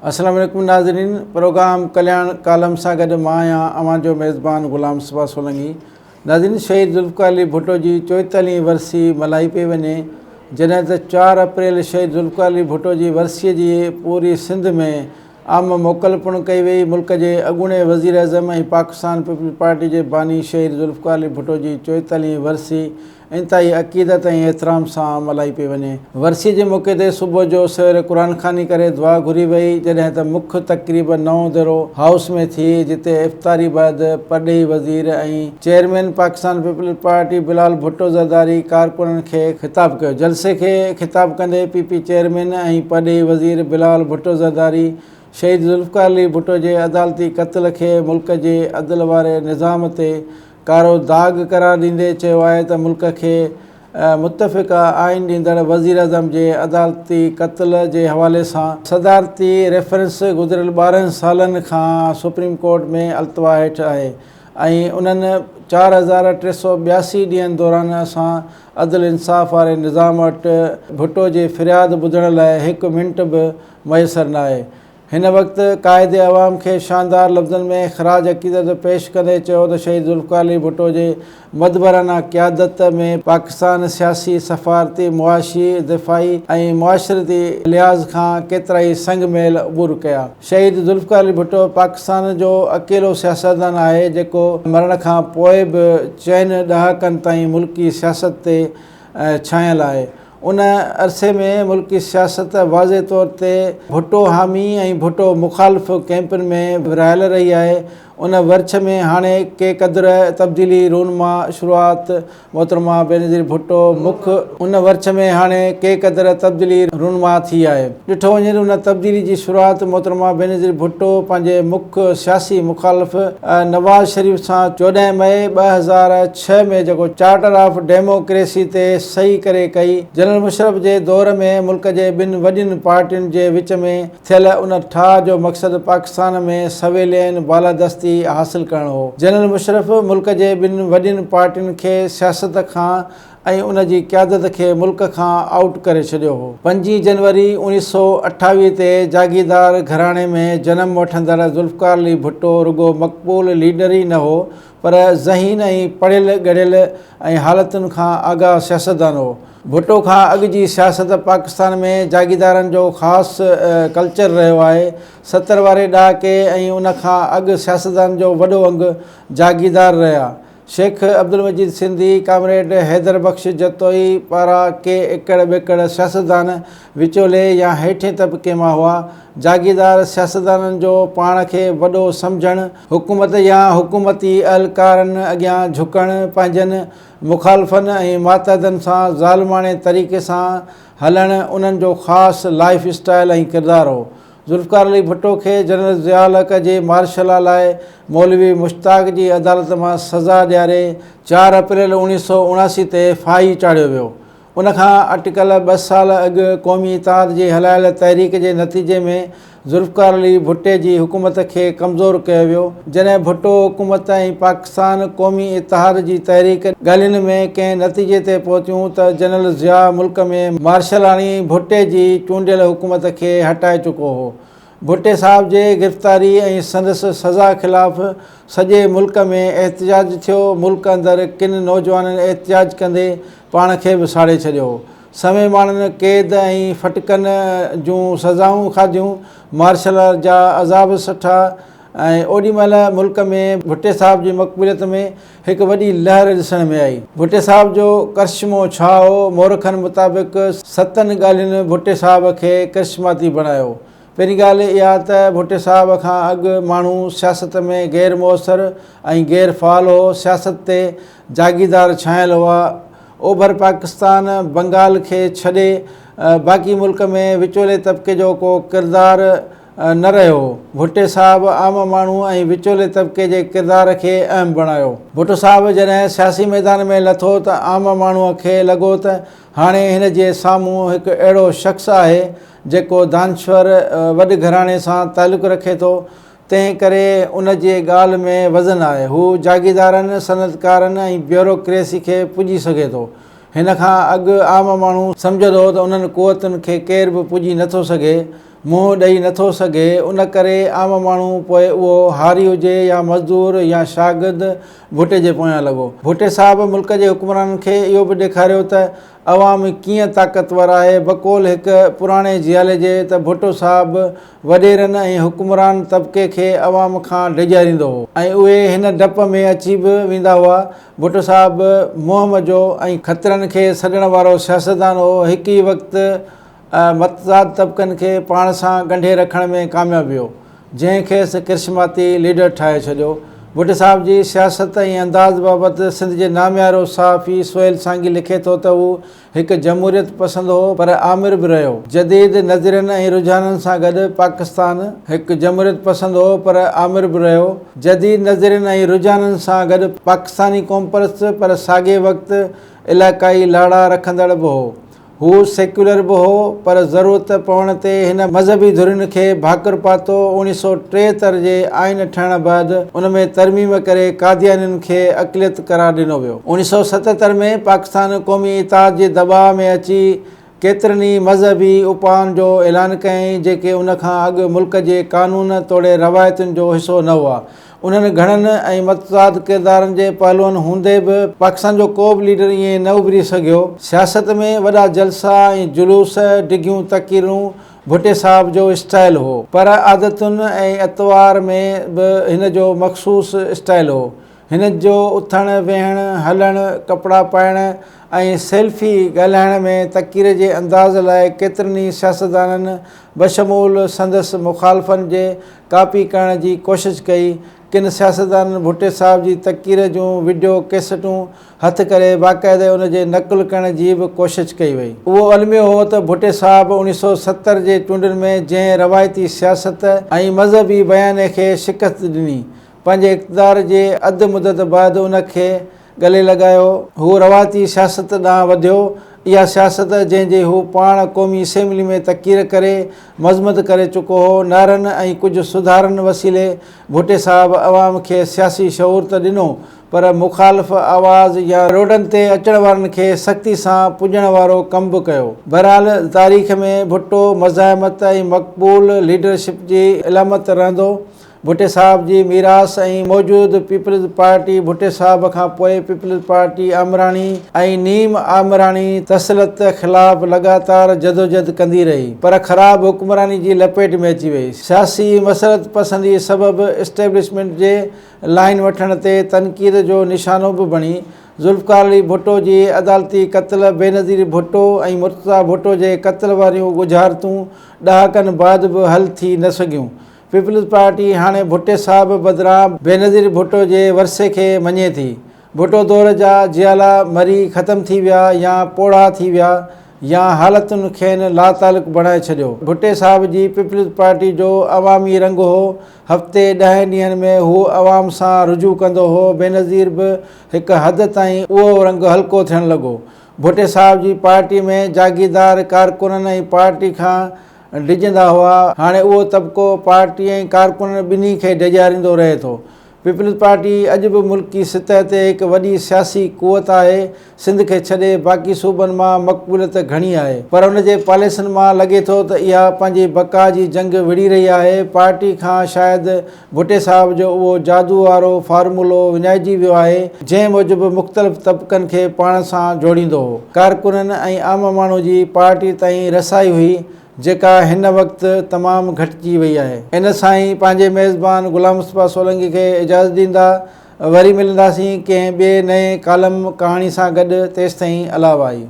السلام عليڪم ناظرين پروگرام ڪلياڻ ڪالم سان گڏ مان آهيان اوهان جو ميزبان غلام صبا سولنگي ناظرين شهيد ذوالفقار علي ڀٽو جي چوئيتاليهين ورسي ملهائي پئي وڃي جڏهن ته 4 اپريل شهيد ذوالفقار علي ڀٽو جي ورسي جي پوري سنڌ ۾ عام موڪل پڻ ڪئي وئي ملڪ جي اڳوڻي وزيراعظم ۽ پاڪستان پيپلز پارٽي جي باني شهيد ذوالفقار علي ڀٽو جي چوئيتاليهين ورسي انتهائي عقيدت ۽ احترام سان ملهائي پئي وڃي. ورسيء جي موقعي تي صبح جو سوير قرآن خواني ڪري دعا گهري وئي، جڏهن ته مک تقريب نئون ديرو هائوس ۾ ٿي، جتي افطاري بعد پرڏيهي وزير ۽ chairman Pakistan Peoples Party Bilawal Bhutto Zardari ڪارڪنن کي خطاب ڪيو. جلسي کي خطاب ڪندي پي پي چيئرمين ۽ پرڏيهي وزير بلاول ڀٽو زرداري شهيد ذوالفقار علي ڀٽو جي عدالتي قتل کي ملڪ جي عدل واري نظام تي ڪارو داغ قرار ڏيندي چيو آهي ته ملڪ کي متفقه آئين ڏيندڙ وزيراعظم جي عدالتي قتل جي حوالي سان صدارتي ريفرنس گذريل 12 سالن کان سپريم ڪورٽ ۾ التوا هيٺ آهي ۽ انهن 4382 ڏينهن دوران اسان عدل انصاف واري نظام وٽ ڀٽو جي فرياد ٻڌڻ لاء هڪ منٽ به ميسر ناهي. هن وقت قائد عوام کي شاندار لفظن ۾ خراج عقيدت پيش ڪندي چيو ته شهيد ذوالفقار علي ڀٽو جي مدبرانه قيادت ۾ پاڪستان سياسي، سفارتي، معاشي، دفاعي ۽ معاشرتي لحاظ کان ڪيترائي سنگ ميل عبور ڪيا. شهيد ذوالفقار علي ڀٽو پاڪستان جو اڪيلو سياستدان آهي جيڪو مرڻ کان پوء به چئن ڏهاڪن تائين ملڪي سياست تي ڇانيل آهي. ان عرصي ۾ ملڪي سياست واضح طور تي ڀٽو حامي ۽ ڀٽو مخالف ڪئمپن ۾ ورهايل رهي آهي. ان ورڇ ۾ هاڻي ڪي قدر تبديلي رونما شروعات محترمه بينظير ڀٽو مک ان ورڇ ۾ هاڻي ڪي قدر تبديلي رونما ٿي آهي. ڏٺو وڃي ته ان تبديلي جي شروعات محترمه بينظير ڀٽو پنهنجي مک سياسي مخالف نواز شريف سان 14 مئي 2006 ۾ جيڪو چارٽر آف ڊيموڪريسي تي صحيح ڪري ڪئي. جنرل مشرف جي دور ۾ ملڪ جي ٻن وڏين پارٽين جي وچ ۾ ٿيل ان ٺاهه جو مقصد پاڪستان ۾ سويلين بالادستي حاصل ڪرڻ هو. جنرل مشرف ملڪ جي ٻن وڏين پارٽين کي سياست کان ۽ ان جي قيادت کي ملڪ کان آئوٽ ڪري ڇڏيو هو. پنجين جنوري 1928 تي جاگيردار گهراڻي ۾ جنم وٺندڙ ذوالفقار علي ڀٽو رڳو مقبول ليڊر ئي نه هو پر ذهين ۽ پڙهيل ڳڙهيل ۽ حالتن کان آگاهه سياستدان هو. ڀٽو کان اڳ جي سياست پاڪستان ۾ جاگيردارن جو خاص ڪلچر رهيو آهي. 70 واري ڏهاڪي ۽ ان کان اڳ سياستدانن جو وڏو انگ جاگيردار رهيا. شيخ عبدالمجيد سنڌي، ڪامريڊ حيدر بخش جتوئي پارا ڪي ايڪڙ ٻيڪڙ سياستدان وچولي يا هيٺين طبقي مان هئا. جاگيردار سياستدانن جو پاڻ کي وڏو سمجهڻ، حڪومت يا حڪومتي اهلڪارن اڳيان جهڪڻ، پنهنجن مخالفن ۽ ماتحتن سان ظالماڻي طريقي سان هلڻ انهن جو خاص لائيف اسٽائيل ۽ ڪردار هو. ذوالفقار علي ڀٽو کي جنرل ضياء الحق جي مارشلا لاء مولوي مشتاق جي عدالت مان سزا ڏياري 4 اپريل 1979 تي ڦاهي چاڙهيو ويو. ان کان اٽڪل ٻه سال اڳ قومي اتحاد جي هلايل تحريڪ جي نتيجي ۾ ذوالفقار علي ڀٽي جي حڪومت کي ڪمزور ڪيو ويو. جڏهن ڀٽو حڪومت ۽ پاڪستان قومي اتحاد جي تحريڪ ڳالهين ۾ ڪنهن نتيجي تي پهتيون ته جنرل ضياء ملڪ ۾ مارشل آڻي ڀٽي جي چونڊيل حڪومت کي هٽائي چڪو هو. ڀٽي صاحب جي گرفتاري ۽ سندس سزا خلاف سڄي ملڪ ۾ احتجاج ٿيو، ملڪ اندر ڪن نوجوانن احتجاج ڪندي پاڻ کي به ساڙي ڇڏيو. سوين ماڻهن قيد ۽ ڦٽڪن جون سزائون کاڌيون، مارشل جا عذاب سٺا ۽ اوڏي مهل ملڪ ۾ ڀٽي صاحب جي مقبوليت ۾ هڪ وڏي لهر ڏسڻ ۾ آئي. ڀٽي صاحب جو ڪرشمو ڇا هو؟ مورخن مطابق ستن ڳالهين ڀٽي صاحب کي ڪرشماتي بڻايو. پهرين ڳالهه اها ته ڀٽي صاحب کان اڳ ماڻهو سياست ۾ غير موثر ۽ غير فعال هو، سياست تي جاگيردار ڇانيل هئا. اوڀر پاڪستان، بنگال کي ڇڏي باقي ملڪ ۾ وچولي طبقي جو ڪو ڪردار نه رهيو هو. ڀٽي صاحب عام ماڻهو ۽ وچولي طبقي جي ڪردار کي اهم بڻايو. ڀٽو صاحب جڏهن سياسي ميدان ۾ لٿو ته عام ماڻهوء کي لڳو ته هاڻي هن جي سامهون هڪ اهڙو شخص آهي جيڪو دانشور وڏ گهراڻي سان تعلق رکي ٿو، تنهن ڪري ان جي ڳالهه ۾ وزن آهي. هو جاگيردارن، صنعتڪارن ۽ بيوروڪريسي کي پڄي سگهي ٿو. هن کان اڳ عام ماڻهو سمجهندو هو ته انهن قوتن کي ڪير به پڄي نٿو سگهي. منهن ڏئي نٿو سگهي، ان ڪري عام ماڻهو پوء اهو هاري هجي يا مزدور يا شاگرد ڀٽي جي پويان لڳو. ڀٽي صاحب ملڪ جي حڪمرانن کي اهو به ڏيکاريو ته عوام ڪيئن طاقتور آهي، بقول هڪ پراڻي جيالي جي ته ڀٽو صاحب وڏيرن ۽ حڪمران طبقي کي عوام کان ڊيڄاريندو هو ۽ اهي هن ڊپ ۾ اچي به ويندا هئا. ڀٽو صاحب مهم جو ۽ خطرن کي سڏڻ وارو سياستدان هو، هڪ ئي وقت متضاد طبقن کي پاڻ سان ڳنڍي رکڻ ۾ ڪامياب ويو، جنهن کيس ڪرشماتي ليڊر ٺاهي ڇڏيو. ڀٽي صاحب جي سياست ۽ انداز بابت سنڌ جي ناميارو صحافي سهيل سانگي لکي ٿو ته هو هڪ جمهوريت پسند هو پر آمر به رهيو. جديد نظرين ۽ رجحانن سان گڏ پاڪستان. هڪ جمهوريت پسند هو پر آمر به رهيو. جديد نظرين ۽ رجحانن سان گڏ پاڪستاني قومپرست پر ساڳئي وقت علائقائي لاڙا رکندڙ به هو. هو سيڪيولر به هو پر ضرورت پوڻ تي هن مذهبي ڌرين کي ڀاڪر پاتو. 1973 جي آئين ٺهڻ بعد ان ۾ ترميم ڪري قاديانين کي اقليت قرار ڏنو ويو. 1977 ۾ پاڪستان قومي اتحاد جي دٻاء ۾ اچي ڪيترن ئي مذهبي اپائن جو اعلان ڪيائين جيڪي ان کان اڳ ملڪ جي قانون توڙي روايتن جو حصو نه هئا. انهن گهڻن ۽ متضاد ڪردارن جي پهلوئن هوندي به پاڪستان جو ڪو به ليڊر ائين نه اڀري سگهيو. سياست ۾ وڏا جلسا ۽ جلوس، ڊگهيون تقريرون ڀٽي صاحب جو اسٽائيل هو. پر عادتن ۽ اطوار ۾ به هن جو مخصوص اسٽائيل هو. هن جو اٿڻ، ويهڻ، هلڻ، ڪپڙا پائڻ ۽ سيلفي ڳالهائڻ ۾ تقرير جي انداز لاء ڪيترن ئي سياستدانن بشمول سندس مخالفن جي ڪاپي ڪرڻ جي ڪوشش ڪئي، ڪن سياستدانن ڀٽي صاحب جي تقرير جون وڊيو ڪيسٽون هٿ ڪري باقاعده ان جي نقل ڪرڻ جي به ڪوشش ڪئي وئي. اهو الميو هو ته ڀٽي صاحب 1970 جي چونڊن ۾ جنهن روايتي سياست ۽ مذهبي بيانيي کي شڪست ڏني، پنهنجي اقتدار جي اڌ مدت بعد ان کي ڳلي لڳايو. هو روايتي سياست ڏانهن وڌيو. اها سياست جنهن جي هو پاڻ قومي اسيمبلي ۾ تقرير ڪري مذمت ڪري چڪو هو. نعرن ۽ ڪجهه سڌارن وسيلي ڀٽي صاحب عوام کي سياسي شعور ته ڏنو پر مخالف آواز يا روڊن تي اچڻ وارن کي سختي سان پڄڻ وارو ڪم به ڪيو. بهرحال تاريخ ۾ ڀٽو مزاحمت ۽ مقبول ليڊرشپ جي علامت رهندو. ڀٽي صاحب جي ميراث ۽ موجود پيپلز پارٽي ڀٽي صاحب کان پوء پيپلز پارٽي آمراڻي ۽ نيم آمراڻي تسلط خلاف لڳاتار جدوجھد ڪندي رهي پر خراب حڪمراني جي لپيٽ ۾ اچي وئي. سياسي مسرت پسندي سبب اسٽيبلشمينٽ جي لائين وٺڻ تي تنقيد جو نشانو به بڻي. ذوالفقار علي ڀٽو جي عدالتي قتل، بينظير ڀٽو ۽ مرتضيٰ ڀٽو جي قتل واريون ڳجهارتون ڏهاڪن بعد به حل ٿي نه سگهيون. پيپلز پارٽي هاڻي ڀٽي صاحب بدران بينظير ڀٽو جي ورثي کي مڃي ٿي. ڀٽو دور جا جيالا مري ختم ٿي ويا يا پوڙها ٿي ويا يا حالتن کين لاتعلق بڻائي ڇڏيو. ڀٽي صاحب جي پيپلز پارٽي جو عوامي رنگ هو، هفتي ڏهن ڏينهن ۾ هو عوام سان رجوع ڪندو هو، بينظير به هڪ حد تائين اهو رنگ هلڪو ٿيڻ لڳو. ڀٽي صاحب جي پارٽي ۾ جاگيردار ڪارڪنن ۽ پارٽي کان ڊڄندا هئا، هاڻي اهو طبقو پارٽي ۽ ڪارڪنن ٻنهي کي ڊيڄاريندو رهي ٿو. پيپلز پارٽي اڄ به ملڪي سطح تي هڪ وڏي سياسي قوت آهي، سنڌ کي ڇڏي باقي صوبن مان مقبوليت گهڻي آهي، پر ان جي پاليسين مان لڳي ٿو ته اها پنهنجي بقا جي جنگ وڙهي رهي آهي، پارٽي کان شايد ڀٽي صاحب جو اهو جادو وارو فارمولو وڃائجي ويو آهي، جنهن موجب مختلف طبقن کي پاڻ سان جوڙيندو هو. ڪارڪنن ۽ عام ماڻهو جي پارٽي تائين رسائي هئي، جيڪا هن وقت تمام گهٽجي وئي آهي. ان سان ئي پنهنجي ميزبان غلام مصطفيٰ سولنگي کي اجازت ڏيندا. وري ملنداسين ڪنهن ٻئي نئين ڪالم ڪهاڻي سان گڏ، تيستائين الله واهي.